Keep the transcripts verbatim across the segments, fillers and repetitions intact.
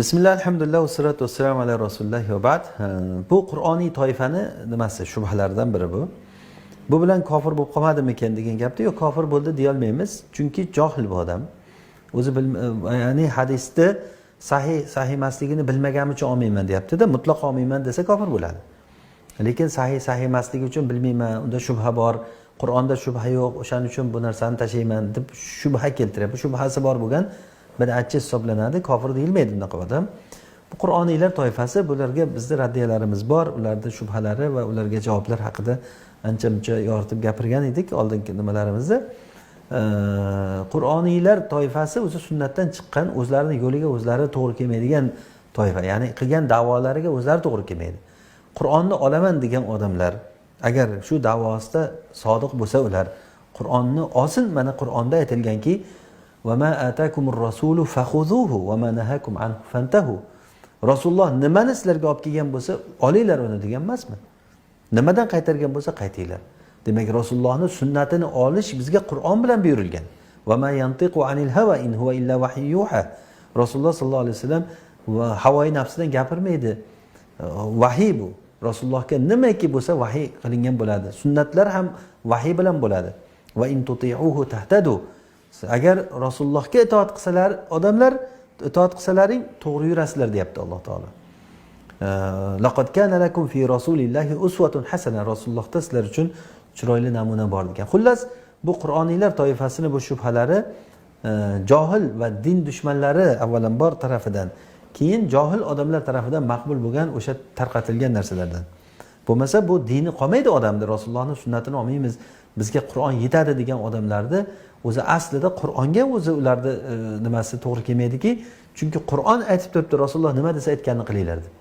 بىسمىللا، ئەلھەمدۇلىللا، ۋەسسالاتۇ ۋەسسالامۇ ئەلا رەسۇلىللا ۋە بەئد. بۇ قۇرئانىي تائىپەنى نېمىسى، شۇبھىلەردىن بىرى بۇ. بۇ بىلەن كافىر بولۇپ قالمادىمىكەن دېگەن گەپتە، يوق، كافىر بولدى دېيەلمەيمىز. چۈنكى جاھىل بۇ ئادەم. ئۆزى بىلم-، يەنى ھەدىستە سەھىھ، سەھىھ ئەمەسلىكىنى بىلمىگەن ئۈچۈن ئالمايمەن دەپتىدە، مۇتلەق ئالمايمەن دېسە كافىر بولىدۇ. لېكىن سەھىھ، سەھىھ ئەمەسلىكى ئۈچۈن بىلمەيمەن، ئۇندا شۇبھە بار، قۇرئاندا شۇبھە يوق، ئوشۇنىڭ ئۈچۈن بۇ نەرسىنى تاشلايمەن دەپ شۇبھە كەلتۈرۈپ، شۇبھەسى بار بولغان بىدئەتچى ھېسابلىنىدۇ، كافىر دېيىلمەيدۇ بۇنداق ئادەم. بۇ قۇرئانىيلار تائىپەسى، بۇلارغا بىزدە رەددىيەلىرىمىز بار، ئۇلاردا شۇبھەلىرى ۋە ئۇلارغا جاۋابلار ھەققىدە ئانچە-مۇنچە يورۇتۇپ گەپىرگەن ئىدۇق ئالدىنقى نېمىلىرىمىزدە. ئە، قۇرئانىيلار تائىپەسى ئۆزى سۈننەتتىن چىققان، ئۆزلەرنىڭ يولىغا ئۆزلەرى توغرا كەلمەيدىغان تائىپە، يەنى قىلغان دەۋالىرىغا ئۆزلەرى توغرا كەلمەيدۇ. قۇرئاننى ئالىمەن دېگەن ئادەملەر، ئەگەر شۇ دەۋاسىدا سادىق بولسا ئۇلار، قۇرئاننى ئالسۇن، مانا قۇرئاندا ئېيتىلگەنكى، «وما آتاكم الرسول فخذوه وما نهاكم عنه فانتهوا.» رەسۇلۇللا نېمىنى سىلەرگە ئالىپ كەلگەن بولسا، ئالىڭلار ئۇنى دېگەن ئەمەسمۇ؟ نېمىدىن قايتارغان بولسا، قايتىڭلار. دېمەك، رەسۇلۇللانىڭ سۈننەتىنى ئېلىش بىزگە قۇرئان بىلەن بۇيرۇلغان. «وما ينطق عن الهوى إن هو إلا وحي يوحى.» رەسۇلۇللا ساللاللاھۇ ئەلەيھى ۋەسەللەم ۋە ھاۋايى نەپسىدىن گەپىرمەيدۇ. ۋەھىي بۇ. رەسۇلۇللاھقا نېمىكى بولسا ۋەھىي قىلىنغان بولىدۇ. سۈننەتلەر ھەم ۋەھىي بىلەن بولىدۇ. «وإن تطيعوه تهتدوا.» ئەگەر رەسۇلۇللاھقا ئىتائەت قىلسىلەر، ئادەملەر ئىتائەت قىلسىلەرىڭ، توغرا يۈرەسىلەر، دەپتۇ ئاللا تائالا. ئە، «لقد كان لكم في رسول الله أسوة حسنة.» رەسۇلۇللاھتا سىلەر ئۈچۈن چىرايلىق نەمۇنە بار دېگەن. خۇللاس، بۇ قۇرئانىيلار تائىپەسىنىڭ بۇ شۇبھىلىرى، ئە، جاھىل ۋە دىن دۈشمەنلىرى ئاۋۋالامبار تەرىپىدىن، كېيىن جاھىل ئادەملەر تەرىپىدىن مەقبۇل بولغان ئوشۇ تارقىتىلغان نەرسىلەردىن. بولمىسا بۇ دىنى قالمايدۇ ئادەمدە، رەسۇلۇللاھنىڭ سۈننەتىنى ئالمايمىز، بىزگە قۇرئان يېتىدۇ دېگەن ئادەملەردە ئۆزى ئەسلىدە قۇرئانغا ئۆزى ئۇلاردا، ئە، نېمىسى توغرا كەلمەيدىكى، چۈنكى قۇرئان ئېيتىپ تۇرۇپتۇ، رەسۇلۇللا نېمە دېسە ئېيتقاننى قىلىڭلار دەپ.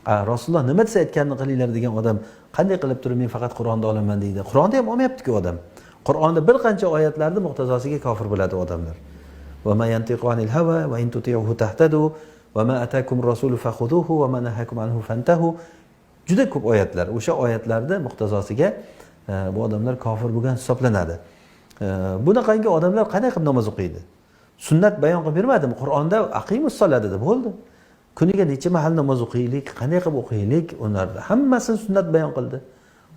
ئا، رەسۇلۇللا نېمە دېسە ئېيتقاننى قىلىڭلار دېگەن ئادەم قانداق قىلىپ تۇرۇپ، مەن پەقەت قۇرئاندا ئالىمەن دەيدۇ؟ قۇرئاندا ھەم ئالمايتتىكى ئادەم. قۇرئاندا بىر قانچە ئايەتلەردە مۇقتەزاسىغا كافىر بولىدۇ ئادەملەر. «وما ينطق عن الهوى وإن تطيعوه تهتدوا وما آتاكم الرسول فخذوه وما نهاكم عنه فانتهوا.» جۈدە كۆپ ئايەتلەر. ئوشۇ ئايەتلەردە مۇقتەزاسىغا، ئە، بۇ ئادەملەر كافىر بولغان ھېسابلىنىدۇ. ئە، بۇنى قىلغان ئادەملەر قانداق قىلىپ ناماز ئوقۇيدۇ؟ سۈننەت بايان قىلىپ بەرمەيدىمۇ؟ قۇرئاندا «أقيموا الصلاة» دېدى، بولدى. كۈنىگە نەچچە مەھەل ناماز ئوقۇيلۇق، قانداق قىلىپ ئوقۇيلۇق، ئۇلاردا ھەممىسىنى سۈننەت بايان قىلدى.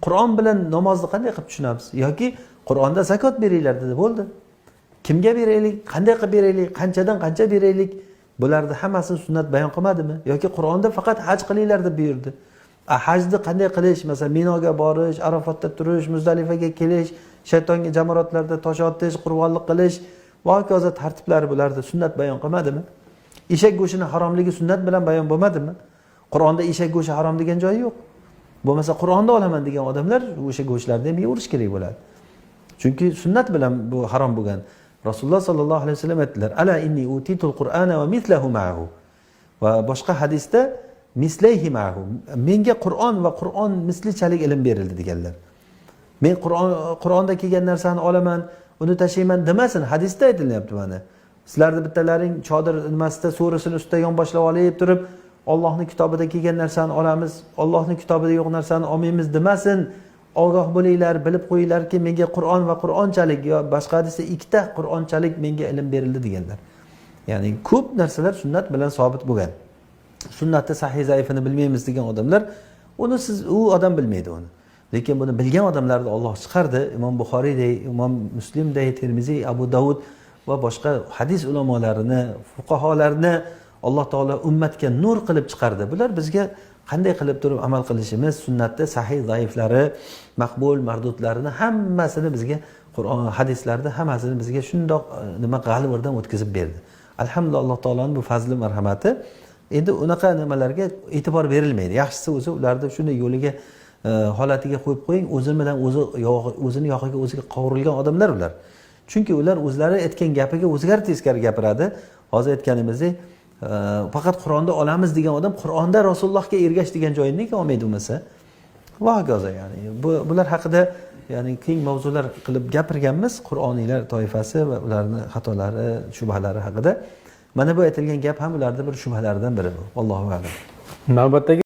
قۇرئان بىلەن نامازنى قانداق قىلىپ چۈشىنىمىز؟ ياكى قۇرئاندا زاكات بېرىڭلار دېدى، بولدى. كىمگە بېرەيلىك، قانداق قىلىپ بېرەيلىك، قانچىدىن قانچە بېرەيلىك؟ بۇلاردا ھەممىسىنى سۈننەت بايان قىلمادىمۇ؟ ياكى قۇرئاندا پەقەت ھەج قىلىڭلار دەپ بۇيرۇدى. ئا، ھەجدە قانداق قىلىش، مەسىلەن، مىناغا بارىش، ئارافاتتا تۇرۇش، مۇزدەلىفەگە كېلىش، شەيتانغا جاماراتلاردا تاش ئاتىش، قۇربانلىق قىلىش ۋە ھاكازا تەرتىپلەر بۇلاردا سۈننەت بايان قىلمادىمۇ؟ ئېشەك گۆشىنىڭ ھاراملىقى سۈننەت بىلەن بايان بولمادىمۇ؟ قۇرئاندا ئېشەك گۆشى ھارام دېگەن جايى يوق. بولمىسا قۇرئاندا ئالىمەن دېگەن ئادەملەر ئوشۇ گۆشلەردىن يەۋېرىش كېرەك بولىدۇ. چۈنكى سۈننەت بىلەن بۇ ھارام بولغان. رەسۇلۇللا ساللاللاھۇ ئەلەيھى ۋەسەللەم ئېيتتىلەر، «ألا إني أوتيت القرآن ومثله معه.» ۋە باشقا ھەدىستە، «مثليه معه.» مېنىڭگە قۇرئان ۋە قۇرئان مىسلىچىلىك ئىلىم بېرىلدى دېگەنلەر. مەن قۇرئان، قۇرئاندا كەلگەن نەرسىنى ئالىمەن، ئۇنى تاشلايمەن دېمەسۇن، ھەدىستە ئېيتىلىپتۇ مانا. سىلەردە بىتتەلەرنىڭ چادىر نېمىسىدە، سۇرىسىنى ئۈستىدە يانباشلاپ ئېلىپ تۇرۇپ، «ئاللاھنىڭ كىتابىدا كەلگەن نەرسىنى ئالىمىز، ئاللاھنىڭ كىتابىدا يوق نەرسىنى ئالمايمىز» دېمەسۇن. ئاگاھ بولۇڭلار، بىلىپ قويۇڭلاركى، مەنگە قۇرئان ۋە قۇرئانچىلىك، يا باشقا ھەدىستە ئىككىتە قۇرئانچىلىك مەنگە ئىلىم بېرىلدى دېگەنلەر. يەنى كۆپ نەرسىلەر سۈننەت بىلەن سابىت بولغان. سۈننەتتە سەھىھ زەئىپىنى بىلمەيمىز دېگەن ئادەملەر، ئۇنى سىز، ئۇ ئادەم بىلمەيدۇ ئۇنى. لېكىن بۇنى بىلگەن ئادەملەرنى ئاللاھ چىقاردى. ئىمام بۇخارىي دەي، ئىمام مۇسلىم دەي، تىرمىزىي، ئەبۇ داۋۇد ۋە باشقا ھەدىس ئۇلامالىرىنى، فۇقاھالارنى ئاللاھ تائالا ئۈممەتكە نۇر قىلىپ چىقاردى. بۇلار بىزگە قانداق قىلىپ تۇرۇپ ئەمەل قىلىشىمىز، سۈننەتتە سەھىھ، زەئىفلىرى، مەقبۇل، مەردۇدلارنى ھەممىسىنى بىزگە، قۇرئان، ھەدىسلەردە ھەممىسىنى بىزگە شۇنداق، ئە، نېمە، غەلىۋىردىن ئۆتكۈزۈپ بەردى. ئەلھەمدۇلىللاھ، ئاللاھ تائالانىڭ بۇ پەزلى مەرھەمەتى. ئەمدى ئۇناقا نېمىلەرگە ئېتىبار بېرىلمەيدۇ. ياخشىسى ئۆزى ئۇلارنى شۇنى يولىغا، ئە، ھالىتىگە قويۇپ قويۇڭ، ئۆزى بىلەن ئۆزى ياغ-، ئۆزىنى ياغىغا ئۆزى قاۋۇرۇلغان ئادەملەر ئۇلار. چۈنكى ئۇلار ئۆزلەرى ئېيتقان گەپىگە ئۆزگەرتىپ تېسكارى گەپىرەدۇ. ھازىر ئېيتقىنىمىزدەك، ئە، پەقەت قۇرئاندا ئالىمىز دېگەن ئادەم قۇرئاندا رەسۇلۇللاھقا ئېرىشىش دېگەن جايىنى ئالمايدۇ بولمىسا. ۋە ھاكازا، يەنى بۇ، بۇلار ھەققىدە، يەنى كېيىن مەۋزۇلار قىلىپ گەپىرگەنمىز، قۇرئانىيلار تائىپەسى ۋە ئۇلارنىڭ خاتالىرى، شۇبھىلىرى ھەققىدە. مانا بۇ ئېيتىلگەن گەپ ھەم ئۇلاردا بىر شۇبھىلەردىن بىرى بۇ. ۋاللاھۇ ئەلەم. نۆۋەتتىكى